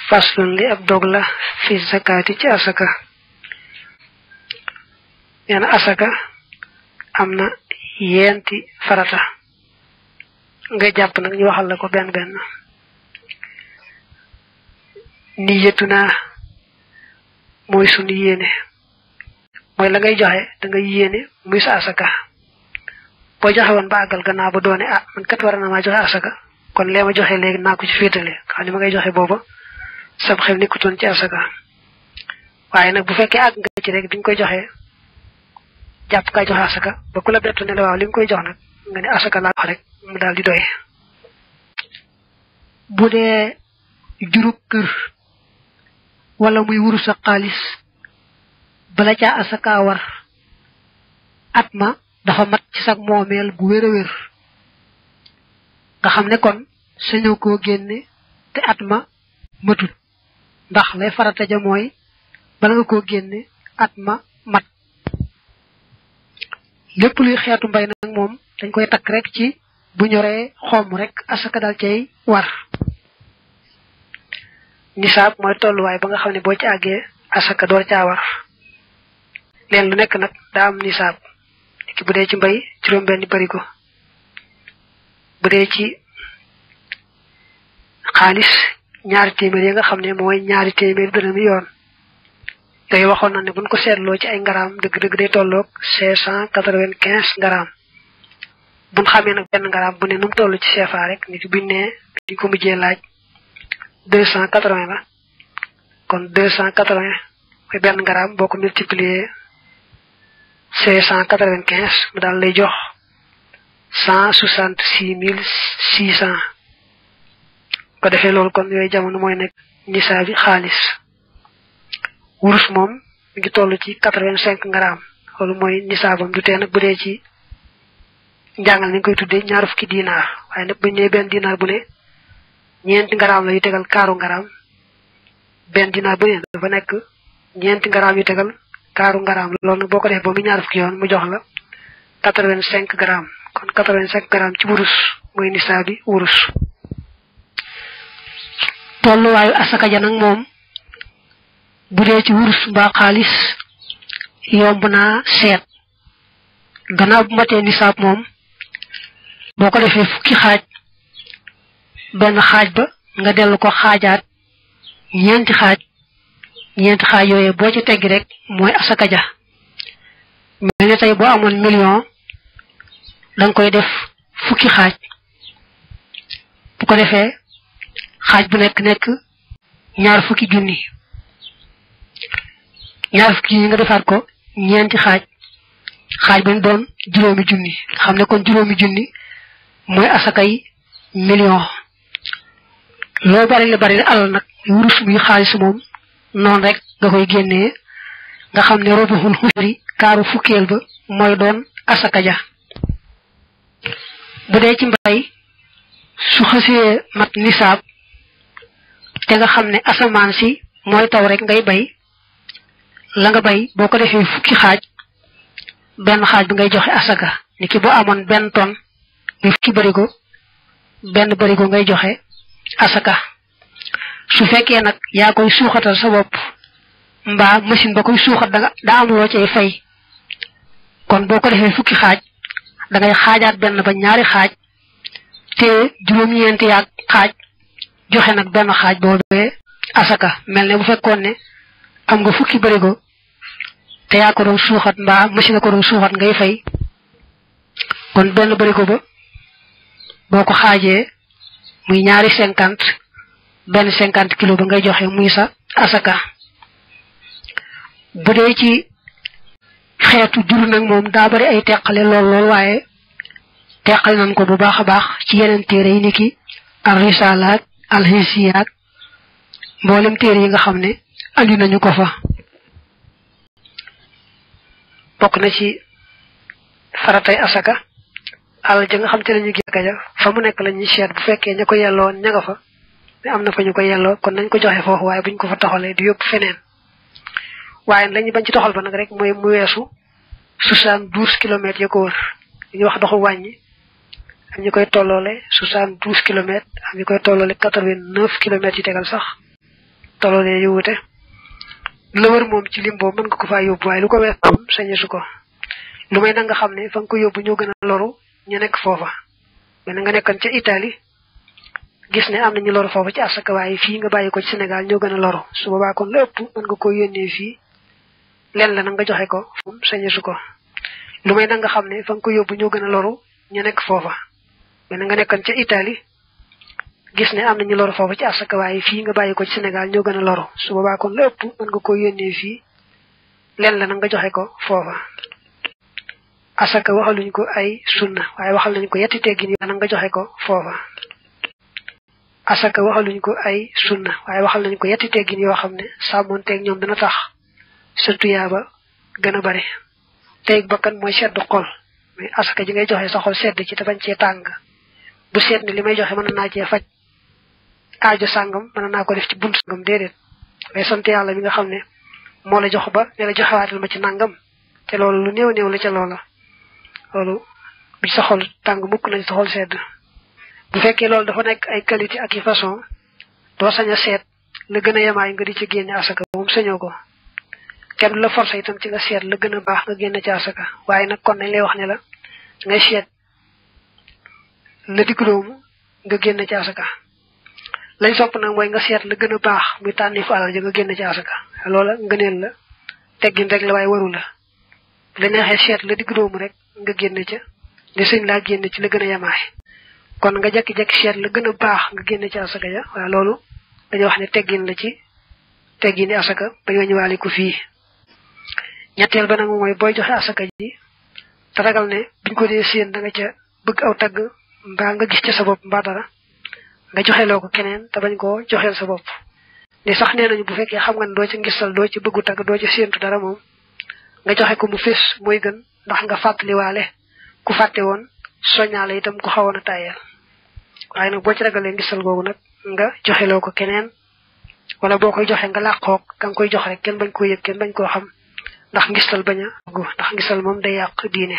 faslun li ab dog la fi zakati ci asaka yana asaka amna yenti farata nga japp nak ñu waxal la ko ben ben niyatuna moy sunu yene moy la ngay joxe da nga yene muy sa asaka bo joxe won baagal gannaaw bu doone man kat war na ma joxe asaka kon lema joxe legi na ko ci fétalé xani ma ngay joxe bobu sam xel nikuton ci asaka waye nak bu fekke ak nga ci rek biñ koy joxe japp ka joxe asaka ba kula bettu ne la waaw lim koy jox nak nga ni asaka la rek mu dal di doy budé jurub kër wala muy wuru sa xaliss bala ca asaka war atma dafa mat ci sak momel bu wéré wér nga xamné kon sañu ko génné té atma matut ndax lay farata ja moy bala nga ko génné atma mat lepp luy xéatu mbay nak mom dañ koy tak rek ci bu ñoré xom rek asaka dal cey war nisab moy tollu way ba nga xamné bo ci agé asaka door ca war len lu nek nak da am nisab ki budé ci mbay juroom benn barigo budé ci xaliss ñaar témèr yi nga xamné moy ñaari témèr dana mi yoon tay waxon na né buñ ko sétlo ci ay ngaram deug deug day tollok 595 ngaram buñ xamé nak ben ngaram bu né num tollu ci CFA rek nit buñ né di ko mujjé laaj 280 la kon 280 moy ben ngaram boko multiplier 595 mu dal lay jox 166600 ko defé lol kon yoy jamono moy nek nisabi khalis wurus mom ngi tollu ci 85 gram lolu moy nisabam du té nak budé ci jangal ni koy tuddé ñaar fukki dinar waye nak buñ né ben dinar bu né ñent gram la yu tégal 40 gram ben dinar bu né dafa nek ñent gram yu tégal 40 gram lolu boko def bo mi ñaar fukki yoon mu jox la 85 gram kon 85 gram ci wurus moy nisabi wurus tollu wayu asaka ja nak mom budé ci wurus ba xaliss yomb na set gannaaw bu maté nisab mom boko defé fukki xaj ben xaj ba nga delu ko xajaat ñenti xaj yoyé bo ci tégg rek moy asaka ja melni tay bo amone million dang koy def fukki xaj bu ko defé xaj bu nek ñaar fukki junni ñaar fukki nga defat ko ñenti xaj bu doon juroomi junni xamné kon juroomi junni moy asakay million lo bari alal nak wurus muy xaliss mom non rek nga koy génné nga xamné robuhul khusri karu fukel ba moy doon asaka ja budé ci mbay su xasse mat nisab té nga xamné asaman si moy taw rek ngay bay la nga bay boko defé fukki xaj ben xaj bi ngay joxe asaka niki bo amone ben ton ni fukki barigo ben barigo ngay joxe asaka su fekke nak ya koy suxatal sa bop mba machine ba koy suxat da am lo cey fay kon boko defé fukki xaj da ngay xajaat ben ba ñaari xaj té juroom ñent yak xaj joxe nak ben xaj bobé asaka melne bu fekkone am nga fukki barigo té ya ko do suxat mba machine ko do suxat ngay fay kon ben barigo ba boko xajé muy ñaari 50 ben 50 kilo ba ngay joxe muy sa asaka budé ci xéetu jur nak mom da bari ay tekkale lol waye tekkal nan ko bu baaxa baax ci yenen téré yi niki ar-risalat al-hisiyat mbolem téré yi nga xamné andi nañu ko fa bok na ci faratay asaka al ja nga xam té lañu gëkka ja fa mu nek lañu xéet bu féké ñako yello ñanga fa amna fa ñu ko yello kon nañ ko joxe fofu waye buñ ko fa taxalé du yop fenen waye lañu bañ ci taxal ba nak rek moy mu wessu 72 km ya ko wër ñu wax doxu wañi am ñu koy tollolé 72 km am ñu koy tollolé 89 km yi tégal sax tolloole yu wute la wër moom ci lim boobu mën nga ko faa yóbbu waaye lu ko wees moom sañesu ko lu may da nga xam ne fa nga ko yóbbu ñoo gën a loru ñu nekk foofa mais na nga nekkoon ca Italie gis ne am na ñu loru foofa ci asaka waaye fii nga bàyyi ko ci Sénégal ñoo gën a loru su boobaa kon la ëpp mën nga ko yónnee fii leen la na nga joxe ko moom sañesu ko lu may da nga xam ne fa nga ko yóbbu ñoo gën a loru ñu nekk foofa mais na nga nekkoon ca Italie gis ne am na ñu loru foofa ci asaka waaye fii nga bàyyi ko ci Sénégal ñoo gën a loru su boobaa kon la ëpp mën nga ko yónnee fii leen la na nga joxe ko foofa asaka waxaluñ ko ay sunna waaye waxal nañ ko yetti teggin na nga joxe ko foofa asaka waxaluñ ko ay sunna waaye waxal nañ ko yetti teggin yoo xam ne sàmmonteeg ñoom dana tax sa tuyaaba gën a bari teeg bakkan mooy seddu xol mais asaka ji ngay joxe sa xol sedd ci te bañ cee tàng bu seet ne li may joxe mën naa cee faj aajo sàngam mën naa ko def ci bunt sàngam déedéet mais sant yàlla mi nga xam ne moo la jox ba ne la joxewaatal ma ci nàngam te loolu lu néew néew la ca loola loolu bu sa xol tàng mukk nañ sa xol sedd bu fekkee loolu dafa nekk ay qualité ak i façon doo sañ a seet la gën a yemaay nga di ci génne asaka moom sañoo ko kenn du la forcé itam ci nga seet la gën a baax nga génne ci asaka waaye nag kon nañ lay wax ne la ngay seet la digg doomu nga génne ci asaka lañ sopp nag mooy nga seet la gën a baax muy tànni fu alal ja nga génne ci asaka loola ngëneel la teggin rek la waaye waru la la neexee seet la digg doomu rek nga génne ca li sëñ laa génne ci la gën a yemaay kon nga jekki-jekki seet la gën a baax nga génne ci asaka ja waaye loolu dañuy wax ne teggin la ci teggini asaka bañ wañuwaale ko fii ñetteel ba nag mooy booy joxe asaka ji te ragal ne biñ ko dee séen da nga ca bëgg aw tagg mbaa nga gis ca sa bopp mbaa dara nga joxeloo ko keneen te bañ koo joxeel sa bopp ni sax nee nañu bu fekkee xam nga ne doo ci ngistal doo ci bëggu tagg doo ci séentu dara moom nga joxe ko mu fés mooy gën ndax nga fàttaliwaale ku fàtte woon soññaale itam ku xawoon a tàyyeel waaye nag boo ci ragalee ngistal googu nag nga joxeloo ko keneen wala boo koy joxe nga làqoog ka nga koy jox rek kenn bañ koo yëg kenn bañ koo xam ndax ngistal bañ a dugg ndax ngistal moom day yàq diine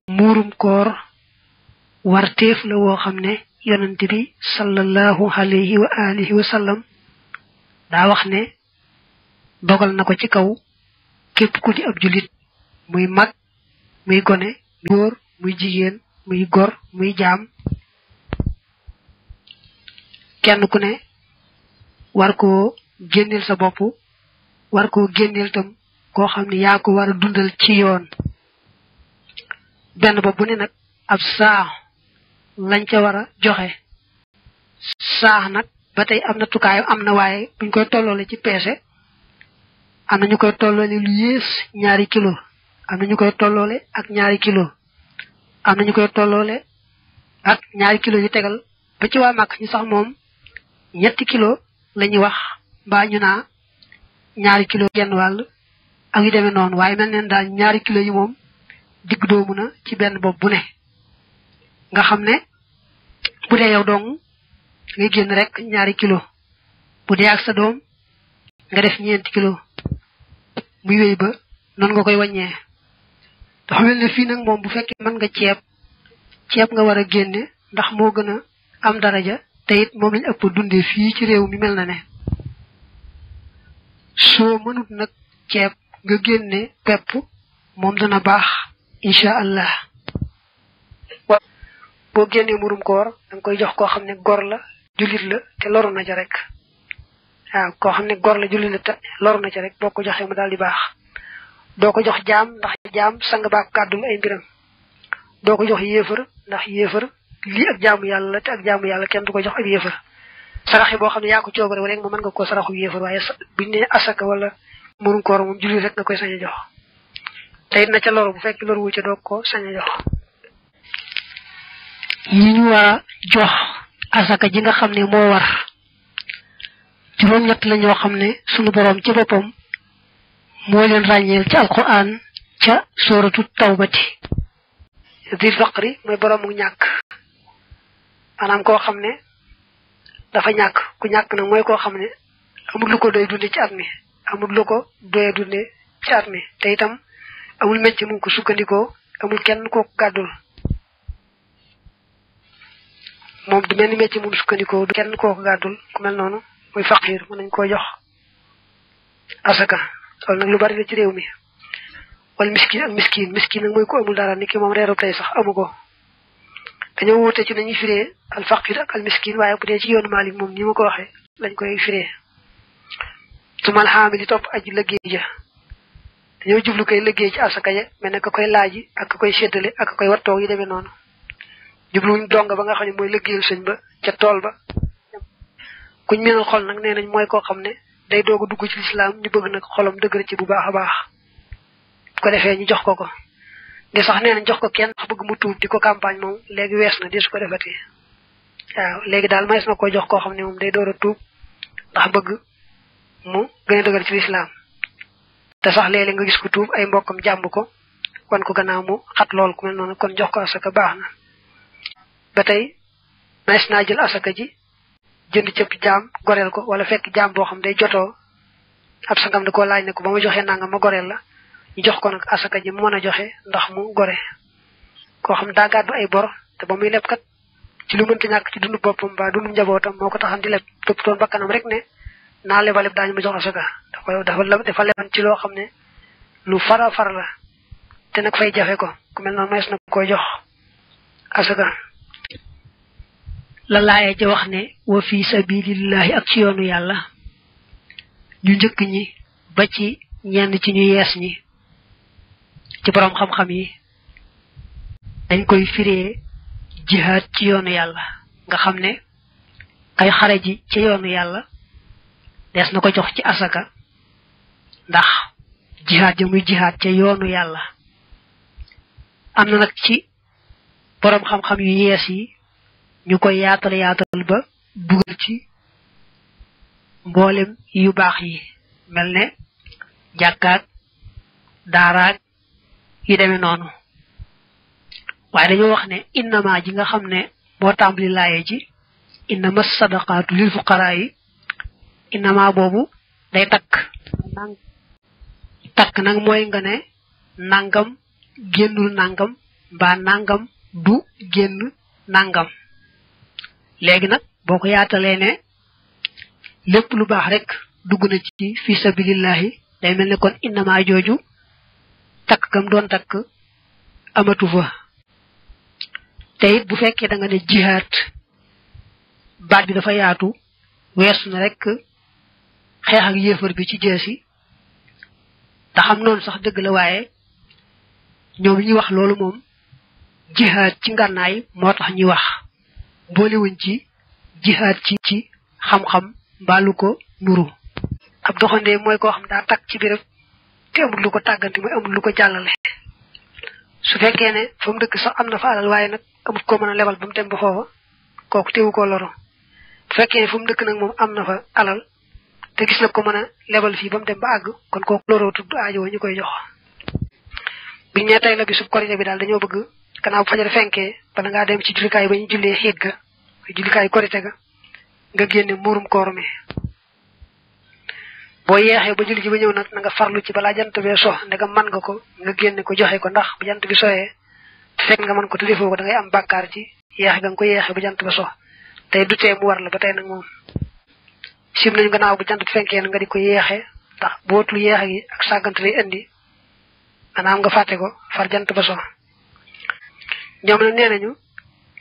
muurum koor warteef la woo xam ne yonent bi sallallahu alayhi wa alihi wa sallam daa wax ne dogal na ko ci kaw képp ku di ab julit muy mag muy gone muy góor muy jigéen muy gor muy jaam kenn ku ne war koo génneel sa bopp war koo génneel tam koo xam ne yaa ko war a dundal ci yoon benn bopp bu ne nag ab saa lañ ca war a joxe saa nag ba tey am na tukaayu am na waaye buñ koy tolloole ci peese am na ñu koy tolloole lu yées ñaari kilo am na ñu koy tolloole ak ñaari kilo am na ñu koy tolloole ak ñaari kilo yu tegal ba ci waa màkk ñu sax moom ñetti kilo la ñuy wax mbaa ñu naa ñaari kilo genn wàll ak yu demee noonu waaye mel neen daal ñaari kilo yi moom digg doomu na ci benn bopp bu ne nga xam ne bu dee yow dong ngay génn rek ñaari kilo bu dee ak sa doom nga def ñeenti kilo muy wéy ba noonu nga koy wàññee dafa mel ne fii nag moom bu fekkee mën nga ceeb nga war a génne ndax moo gën a am daraja te it moom lañ ëpp dundee fii ci réew mi mel na ne soo mënut nag ceeb nga génne pepp moom dana baax incha allah boo génnee murum koor da nga koy jox koo xam ne gor la jullit la te loru na ca rek waaw koo xam ne gor la jullit la te loru na ca rek boo ko joxee mu daal di baax doo ko jox jaam ndax jaam sang baa ko gàddul ay mbiram doo ko jox yéefar ndax yéefar lii ak jaamu yàlla la te ak jaamu yàlla kenn du ko jox ak yéefar sarax yi boo xam ne yaa ko coobare wala rek ma mën nga koo saraxu yéefar waaye buñ ne asaka wala murum koor moom jullit rek nga koy sañ a jox te it na ca loru bu fekk loru wu ca doo ko sañ a jox yi ñu war a jox asaka ji nga xam ne moo war juróom-ñett la ñoo xam ne sunu boroom ci boppam moo leen ràññeel ci alquran ca sóoratu tawbati dil faqri mooy boroomu ñàkk maanaam koo xam ne dafa ñàkk ku ñàkk nag mooy koo xam ne amul lu ko doy dunde ci at mi amul lu ko doy dunde ci at mi te itam amul mecc mu ngi ko sukkandikoo amul kenn koo gàddul moom du mel ni métier moom sukkandikoo du kenn koo ko gàddul ku mel noonu muy faqir mën nañ koo jox asaka loolu nag lu bari la ci réew mi wala miskin ak miskin nag mooy ko amul dara ni ki moom reeru tey sax amu ko dañoo wuute ci nañuy firee al faqir ak al miskin waaye bu dee ci yoonu Maalik moom ni ma ko waxee lañ koy firee sumal xaami di topp aji liggéey ja dañoo jublu koy liggéey ci asaka ja mel ne ka koy laaji ak ka koy séddale ak ka koy wattoog yi demee noonu jubluwuñ donga ba nga xam ne mooy liggéeyal sëñ ba ca tool ba kuñ mënal xol nag nee nañ mooy koo xam ne day doog a dugg ci lislaam ñu bëgg nag xolam dëgër ci bu baax a baax bu ko defee ñu jox ko de sax nee nañ jox ko kenn sax bëgg mu tuub di ko campagne moom léegi wees na di su ko defatee waaw léegi daal mays na ko jox koo xam ne moom day door a tuub ndax bëgg mu gën a dëgër ci lislaam te sax léeg-léeg nga gis ko tuub ay mbokkam jàmb ko wan ko gannaaw mu xat lool ku mel noonu kon jox ko asaka baax na ba tey mays naa jël asaka ji jënd cëpp jaam goreel ko wala fekk jaam boo xam day jotoo ab sangam da koo laaj ne ko ba ma joxee nangam ma goreel la ñu jox ko nag asaka ji mu mën a joxe ndax mu gore koo xam daa gàddu ay bor te ba muy leb kat ci lu mënta ñàkk ci dundu boppam ba dundu njabootam moo ko taxan di leb toppatoon bakkanam rek ne naa lebaleb daañu ma jox asaka dafa leban ci loo xam ne lu fara la te nag fay jafe ko ku mel noonu mays na koy jox asaka la laaye ja wax ne wa fi sabilillahi ak ci yoonu yàlla ñu njëkk ñi ba ci ñenn ci ñu yees ñi ci borom xam-xam yi dañ koy firee jihaad ci yoonu yàlla nga xam ne kay xare ji ci yoonu yàlla des na ko jox ci asaka ndax jihaad ja muy jihaad ca yoonu yàlla am na nag ci borom xam-xam yu yees yi ñu koy yaatal ba dugal ci mboolem yu baax yi mel ne jàkkaak daaraak yu demee noonu waaye dañoo wax ne innama ji nga xam ne moo tàmbali laaye ji innama sadaqaatu lil fuqaraa yi innama boobu day takk nag mooy nga ne nangam génnul nangam mbaa nangam du génn nangam léegi nag boo ko yaatalee ne lépp lu baax rek dugg na ci fi sabilillahi day mel ne kon innama jooju takk gam doon takk amatu fa te it bu fekkee da nga ne jihaad baat bi dafa yaatu weesu na rek xeex ak yéefar bi ci jeesi da xam noonu sax dëgg la waaye ñoom ñuy wax loolu moom jihaad ci ngànnaay moo tax ñuy wax boolewuñ ci jihaad ci xam-xam mbaalu ko nuru ab doxandee mooy koo xam daa takk ci béréb te amul lu ko tàggante mooy amul lu ko jàllale su fekkee ne fa mu dëkk sax am na fa alal waaye nag amut koo mën a lebal ba mu dem ba foofa kooku teewu koo loro bu fekkee ne fa mu dëkk nag moom am na fa alal te gis na ko mën a lebal fii ba mu dem ba àgg kon kooku loroo tudd aajo ñu koy jox biñ ne tey la bisub korite bi daal dañoo bëgg gannaaw bu fajar fenkee bala ngaa dem ci jullikaay ba ñu jullee xiit ga jullikaay korite ga nga génne muurum koor mi boo yeexee ba julli ji ba ñëw nag na nga farlu ci balaa jant bee so ndegam man nga ko nga génne ko joxe ko ndax bu jant bi soyee te fekk nga mën ko te defoo ko da ngay am bàkkaar ci yeexe ga nga ko yeexe ba jant ba so tey du tee mu war la ba tey nag moom sim nañu gannaaw bu jant bi fenkee na nga di ko yeexe ndax bootul yeexe gi ak sàggante lay indi maanaam nga fàtte ko far jant ba so ñoom nag nee nañu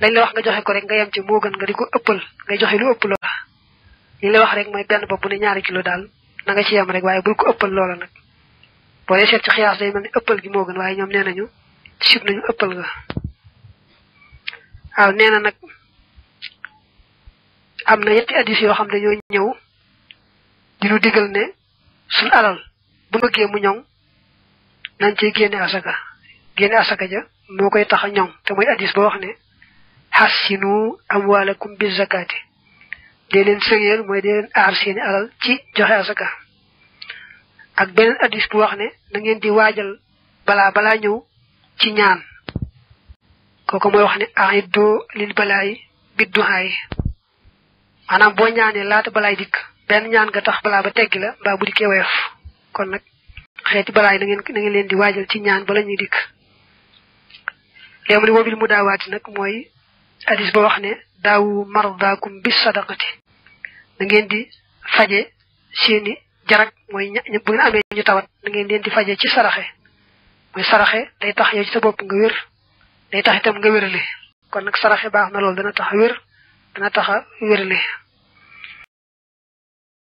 dañ la wax nga joxe ko rek nga yem ci moo gën nga di ko ëppal ngay joxe lu ëpp loola li la wax rek mooy benn bopp bu ne 2 kilo daal na nga ci yem rek waaye bul ko ëppal loola nag boo dee seet ci xiyaas day mel ni ëppal gi moo gën waaye ñoom nee nañu sib nañu ëppal nga waaw nee na nag am na yetti addis yoo xam dañoo ñëw di ñu digal ne suñ alal bu bëggee mu ñoŋ nañ ciy génne asaka ja moo koy tax a ñoŋ te mooy addis ba wax ne hassinu amwalakum bi zakati dee leen sëyeel mooy dee leen aar seeni alal ci joxe asaka ak beneen addis bu wax ne na ngeen di waajal balaa ñëw ci ñaan kooku mooy wax ne a'iddu lil balaayi bidduhaay maanaam boo ñaanee laata balaay dikk benn ñaan nga tax balaa ba teggi la mbaa bu dikkee woyof kon nag xeeti balaay na ngeen leen di waajal ci ñaan bala ñuy dikk léegi mu ne wobil mu daawaati nag mooy addis ba wax ne daawu mardaakum bis sadaqati da ngeen di faje seeni jarak mooy bu ngeen amee ñu tawat da ngeen leen di faje ci saraxe mooy saraxe day tax yow ci sa bopp nga wér day tax itam nga wérale kon nag saraxe baax na loolu dana tax a wér dana tax a wérale